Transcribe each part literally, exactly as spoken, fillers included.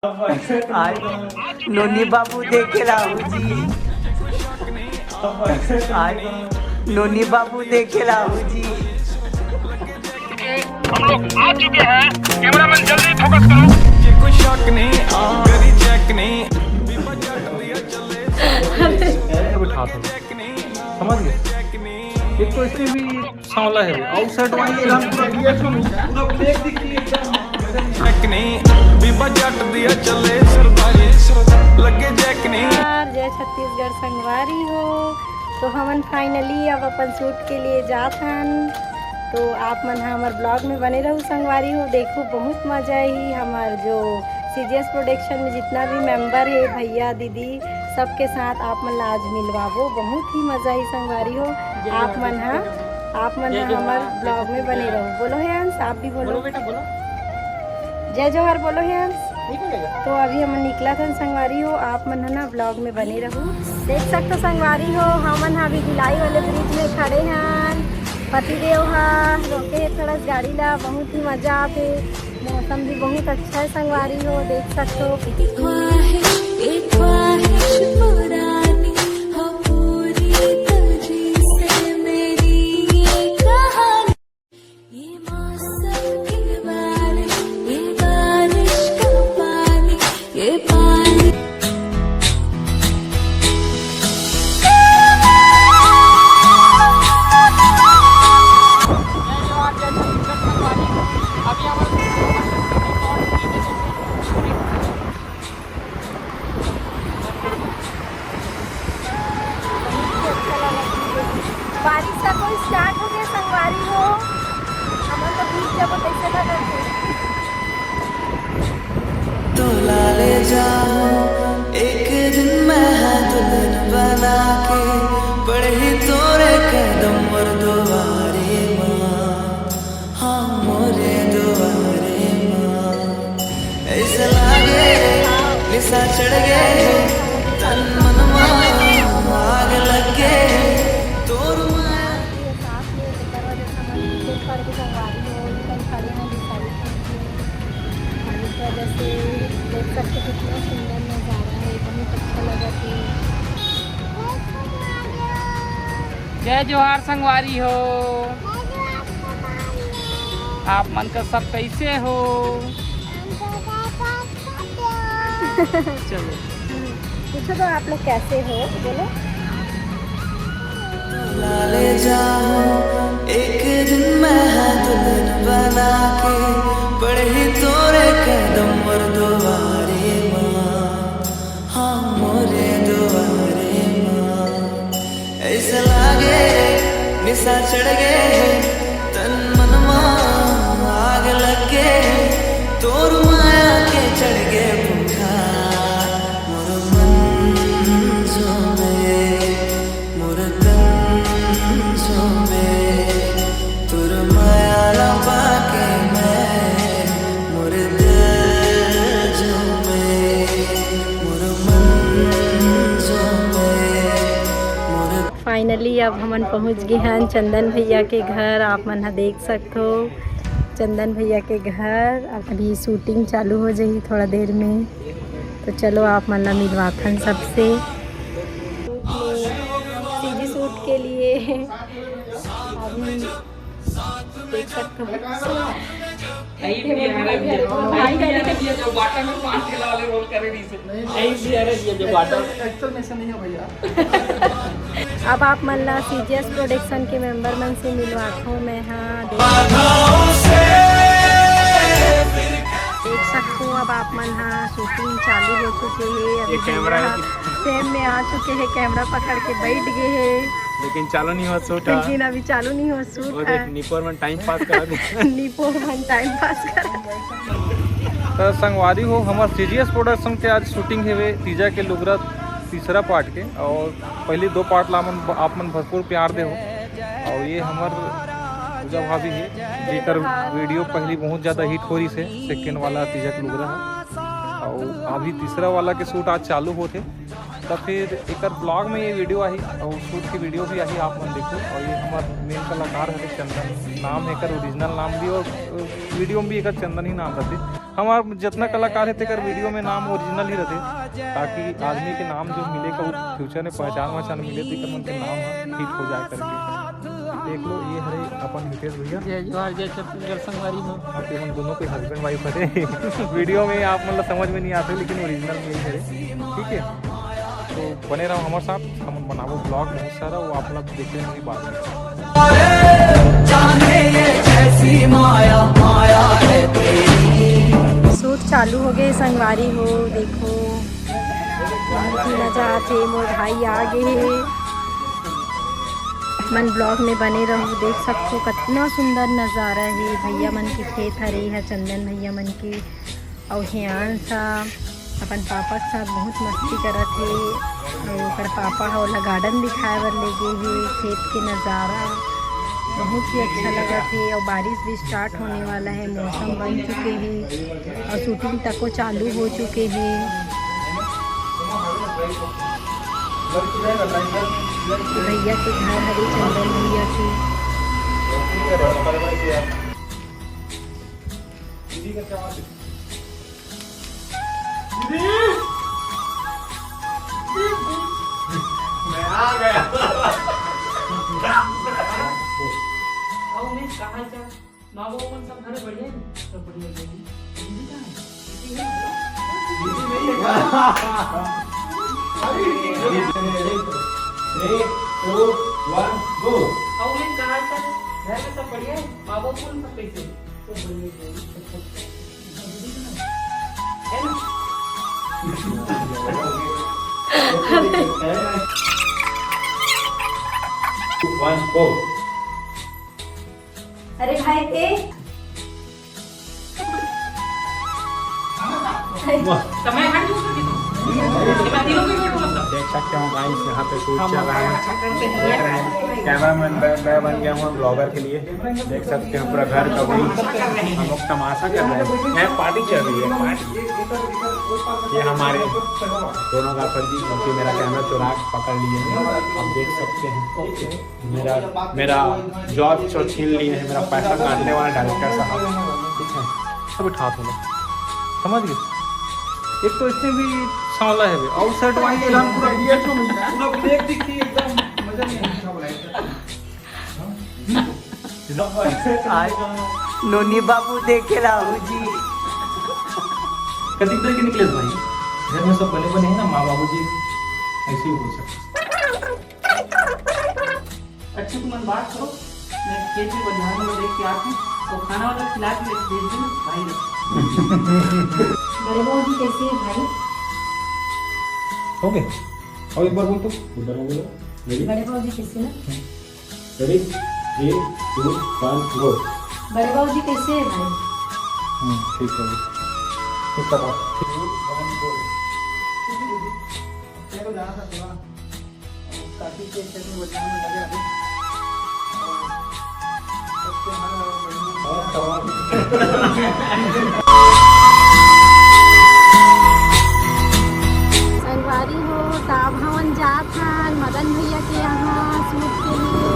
आय, नोनी बाबू देखे राहू जी। आय, नोनी बाबू देखे राहू जी। हम लोग आ चुके हैं। कैमरामैन, जल्दी फोकस करो। समझ गए? एक तो इसमें भी सांवला है, आउटसाइड वाली एकदम पूरा पूरा ब्लैक दिख रही है एकदम। नमस्कार, जय छत्तीसगढ़ संगवारी हो। तो हमन finally अब अपन shoot के लिए जात हन। तो आप मन ह हमर vlog में बने रहू संगवारी हो। देखो, बहुत मजा आही। हमर जो CGS production में जितना भी member है, भैया दीदी, सबके साथ आप मन ला आज मिलवाबो। बहुत ही मजा आही संगवारी हो। आप मन ह, आप मन ह हमर vlog में बने रहू। बोलो हे अंश, आप भी बोलो। जय जोहार बोलो हे अंश। तो अभी हमन निकलत हन संगवारी हो, आप मन ह ना vlog में बने रहू। देख सकथो संगवारी हो, हमन ह अभी भिलाई वाले bridge में खड़े हन। पतिदेव ह रोके हे थोड़ा गाड़ी ला, बहुत ही मजा आथे। मौसम भी बहुत अच्छा है संगवारी हो, देख सकथो। बारिश का कोई start हो गया संगवारी हो, हमन तो भीग जाबो, कैसे लगा थे। तोला ले जाहूं एक दिन मैं दुल्हन बना के, पड़ही तोरे कदम मोर दुआरे माँ, हाँ मोरे दुआरे माँ। ऐसा लागे निशा चढ़ गए, तन मन मा आग लग गए, तोर माया। ये साथ में ऊपर वाले सामान पीछे पड़ के संगवारी हो, एकदम खड़े हैं, दिखाई दे रही है। और इस वजह से देख सकते हो कितना सुंदर नज़ारा है, बहुत अच्छा लगा कि जय जोहार संगवारी हो। आप मन का सब कैसे हो? चलो। पूछो तो आप लोग कैसे हो, बोलो। लाले जाऊं एक दिन मैं दुल्हन बना के, पड़ही तोरे कदम मोर दुआरे माँ, हाँ मोरे दुआरे माँ। ऐसा लागे निशा चढ़ गए, तन मन मा आग लग गए, तोर माया के चढ़ गए बुखार। मोर मन जो में, मोर तन जो में, तोर माया ला पाके मैं, मोर दिल जो में, मोर मन जो में, मोर Finally अब हमन पहुंच गे हन चंदन भैया के घर। आप मन ह देख सकथो चंदन भैया के घर। अभी shooting चालू हो जाही थोड़ा देर में, तो चलो आप मन ला मिलवाथन सबसे। CG shoot के लिए अभी देख सकथो। भाई, भाई, भाई, भाई, भाई, भाई, जो बाटा में पान ठेला वाले रोल करे रही से। नहीं, नहीं, अरे, ये जो बाटा। Actual में ऐसा नहीं है भैया। अब आप मन ला CGS production के member मन से मिलवाथों मैं, हाँ, देख। देख सकथो, अब आप मन हा shooting चालू हो चुके हे। अभी ये camera भैया है। Frame में आ चुके हे, camera पकड़ के बैठ गए हे। लेकिन चालू नहीं हुआ shoot। लेकिन अभी चालू नहीं हुआ shoot वो देख, है। निपोर मन time pass करा दे। निपोर मन time pass करा। तो संगवारी हो, हमार CGS production के आज shooting हेवे तीजा के लुगरा तीसरा part के, और पहली दो part ला मन, आप मन भरपूर प्यार दे हो। और ये हमर पूजा भाभी हे, जेकर video पहली बहुत ज़्यादा hit हो रही से, second वाला तीजा के लुगरा है, और अभी तीसरा वाला के shoot आज चालू होथे। तो फिर एकर vlog में ये video आही और shoot की video भी आही, आप मन देखो। और ये हमार main कलाकार है चंदन, नाम है एकर original नाम भी, और video में भी एकर चंदन ही नाम रहते। हमार जितना कलाकार हे तेकर वीडियो में नाम ओरिजिनल ही रहथे, ताकि आदमी के नाम जो मिले का फ्यूचर में पहचान वहचान मिले, तेकर मन के नाम ह हिट हो जाए करके। देख लो, ये हरे अपन हितेश भैया। जय जोहार, जय छत्तीसगढ़ संगवारी हो। आप ये मन दोनों के हस्बैंड वाइफ हरे। वीडियो में आप मतलब समझ में नहीं आते, लेकिन ओरिजिनल में यही हरे। ठीक है, तो बने रहो हमारे साथ, हम बनाबो ब्लॉग बहुत सारा, वो आप लोग देख लेना अभी बाद में। जाने ये कैसी माया, माया है तेरी। शूट चालू हो गए संगवारी हो, देखो। बहुत ही मजा आथे, मोर भाई आ गए हे। मन ब्लॉग में बने रहो, देख सकथो कतना सुंदर नजारा हे। भैया मन के खेत हरे, एहा चंदन भैया मन के, अउ हियांश ह अपन पापा के साथ बहुत मस्ती करत हे। अउ ओकर पापा ह ओला गार्डन दिखाए बर ले गे हे, खेत के नजारा बहुत ही अच्छा लगत हे। अउ बारिश भी स्टार्ट होने वाला है, मौसम बन चुके हैं और शूटिंग तको चालू हो चुके हैं। भैया के घर हरे, चंदन भैया के। मैं आ गया। आओ, मैं कहाँ जा? माँ बाबू मन सब घरे बढ़िया है? सब बढ़िया है। दीदी कहाँ है? दीदी है? दीदी नहीं है। Three, two, one, go. आओ, मैं कहाँ जा? घर में सब बढ़िया है? माँ बाबू मन सब कैसे हैं? सब बढ़िया है। अरे भाई, ते समय हट गया उसका कितना? देख सकते हो गाइस, यहाँ पे शूट चल रहा है, देख रहे हैं। कैमरामैन मैं, मैं बन गया हूँ ब्लॉगर के लिए। देख सकते हो पूरा घर का व्यू, हम लोग तमाशा कर रहे हैं, यहाँ पार्टी चल रही है, पार्टी। ये हमारे फोटोग्राफर जी, क्योंकि मेरा कैमरा चुरा के पकड़ लिए हैं, आप देख सकते हैं। मेरा, मेरा जॉब तो छीन लिए हैं, मेरा पैसा काटने वाला डायरेक्टर साहब, ठीक है, सब उठा दो, समझ गए। एक तो इसमें भी सांवला है, आउटसाइड वाली एलान पूरा पूरा ब्लैक दिखती है, एकदम मजा नहीं आता। आज नोनी बाबू देखे राहू जी। कतिक देर के निकले भाई, घर में सब बने बने हैं ना, माँ बाबू जी ऐसे ही बोल सकते। अच्छा, तुम मन बात करो, मैं खेत में बनिहार वाला देख के आती हूँ, तो खाना वाला खिला के भेज दूँ भाई। बड़े बाबू जी कैसे है भाई? हो गए, और एक बार बोल तो, दोबारा बोलो। Ready? बड़े बाबू जी कैसे ना? Ready? Three, two, one, go. बड़े बाबू जी कैसे है भाई? हम्म, ठीक है। इसका बात। काफी के सेट में बजाने में लगे अभी। और सबके हाल और बढ़िया। और तमाम। संगवारी हो, त अब हमन जात हन मदन भैया के यहाँ शूट के लिए।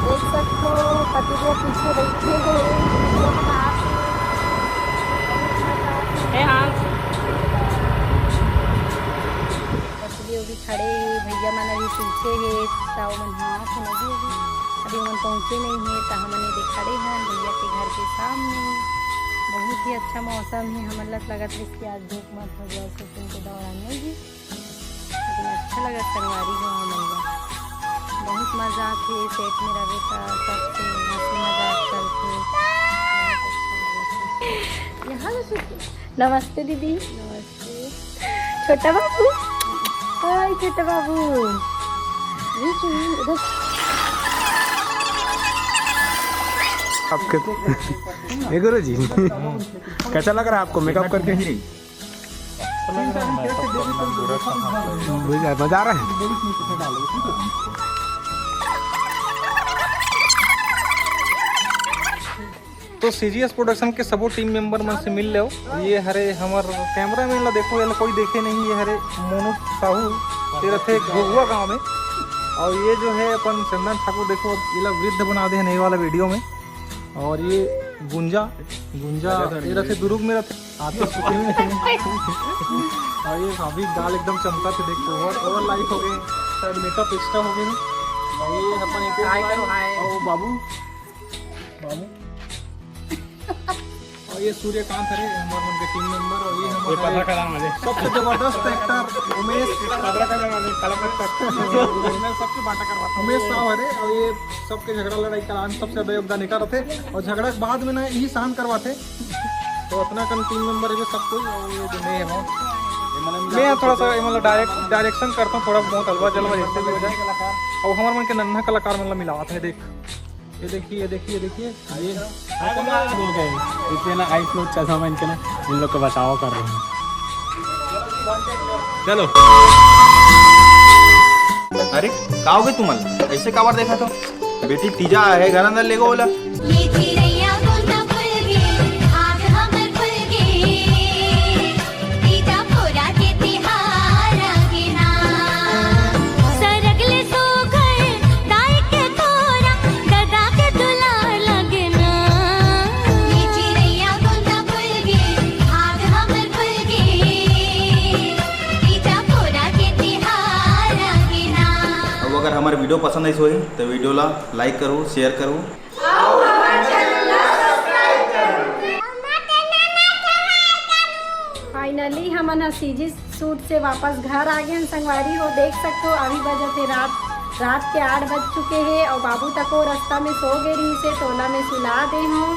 देख सकथो, पति देव पीछे बैठे हे। ए हाँ। पति देव भी खड़े हे, भैया मन अभी पीछे हे, त ओमन हाथ में लगे हे। अभी ओमन पहुँचे नहीं हे, त हमन एदे खड़े हन भैया के घर के सामने। बहुत ही अच्छा मौसम हे, हमन ला लगत हे कि आज धूप मत हो जाए, शूटिंग के दौरान नहीं हे, लेकिन अच्छा लगत संगवारी हो हमन ला। बहुत मजा आथे सेट में रहे त, सबसे हंसी मजाक करके बहुत अच्छा लगत हे। यहाँ ले शूटिंग। नमस्ते दीदी। नमस्ते। छोटा बाबू, हाय छोटा बाबू। ये चुन्नी उधर। आपके, ए गुरु जी, कैसा लग रहा है आपको मेकअप करके? बुझ गए, मजा आ रहा है। तो सीजीएस प्रोडक्शन के सबो टीम मेंबर मन से मिल लेव। ये हरे हमर कैमरामैन ला देखो, ये ला कोई देखे नहीं, ये हरे मोनू साहू, ये रथे घुघुआ गांव में। और ये जो है अपन चंदन ठाकुर, देखो ये ला वृद्ध बना दे हैं ये वाला वीडियो में। और ये गुंजा, गुंजा ये रथे दुरुग में रथे, आते सुते में। और ये भाभी गाल एकदम चमका थे, देख ओवर, ओवर लाइट हो गए, शायद मेकअप एक्स्ट्रा हो गए। और ये अपन एक हाय करो, हाय। और वो बाबू, बाबू। और ये सूर्यकांत हरे, हमारे मन के टीम मेंबर, और ये हमारे पता करा मुझे। सबसे जबरदस्त एक्टर उमेश, पता करा मुझे, कलाकार। उमेश साव हरे, और ये सबके झगड़ा लड़ाई करान सबसे ज्यादा योगदान एकर रथे। और झगड़ा के बाद में ना यही शांत करवाथे। तो अपना कन टीम मेंबर है सब कोई, और ये जो मैं हूँ, मैं थोड़ा सा मतलब डायरेक्ट डायरेक्शन करता हूँ, थोड़ा बहुत हलवा जलवा जैसे भी हो जाए। और हमारे मन के नन्हा कलाकार मतलब मिलावत है, देख ये देखिए, ये देखिए, ये देखिए, ये हो गए। इसलिए ना आइस लोग चश्मा पहन के ना इन लोग को बचाव कर रहे हैं। चलो। अरे, का हो गए तुमन? ऐसे काबर देखा तो? बेटी तीजा है, घर अंदर लेगो बोला। ये चिरैया बोलना भूल गे, आग हमर खुल गे। तीजा पोरा के तिहार आगे ना। सरग ले सोघर दाई के तोरा, ददा के दुलार लागे ना। ये चिरैया बोलना भूल गे, आग हमर खुल गे। तीजा पोरा के तिहार आगे ना। अब अगर हमारे वीडियो पसंद आई होही तो वीडियो ला लाइक करू, शेयर करू। फाइनली हमन ह सीजी शूट से वापस घर आ गए हैं संगवारी हो। देख सकते हो अभी बजे थे रात, रात के आठ बज चुके हैं और बाबू तको रास्ता में सो गए रही से, तो ओला मैं सुला दे हूँ।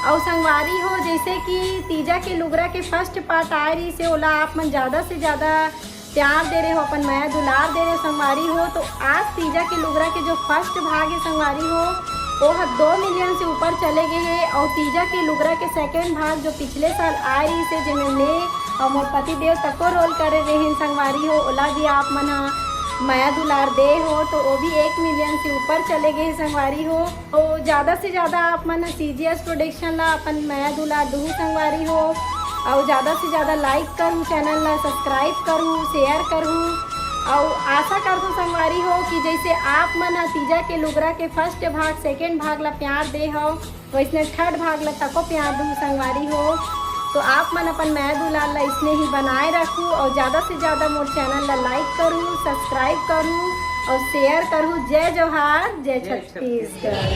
और संगवारी हो, जैसे कि तीजा के लुगरा के फर्स्ट पार्ट आए रही से, ओला आप मन ज़्यादा से ज़्यादा प्यार दे रहे हो, अपन मया दुलार दे रहे हो संगवारी हो। तो आज तीजा के लुगरा के जो फर्स्ट भाग है संगवारी हो, वो ह दो मिलियन से ऊपर चले गए है। और तीजा के लुगरा के सेकेंड भाग जो पिछले साल आए रही से, जेमे मैं और मोर पति देव तको रोल करे रहे हैं संगवारी हो, ओला भी आप मन ह मया दुलार दे हो, तो वो भी एक मिलियन से ऊपर चले गए हैं संगवारी हो। तो ज़्यादा से ज़्यादा आप मन सीजीएस प्रोडक्शन ला अपन मया दुलार दुहू संगवारी हो, और ज़्यादा से ज़्यादा लाइक करू, चैनल ला सब्सक्राइब करू, शेयर करू। और आशा करथों संगवारी हो कि जैसे आप मन ह तीजा के लुगरा के फर्स्ट भाग, सेकेंड भाग ला प्यार दे हो, वैसने थर्ड भाग ला तको प्यार दू संगवारी हो। तो आप मन अपन मया दुलार ला इसने ही बनाए रखू और ज़्यादा से ज़्यादा मोर चैनल ला लाइक करू, सब्सक्राइब करू और शेयर करू। जय जोहार, जय छत्तीसगढ़।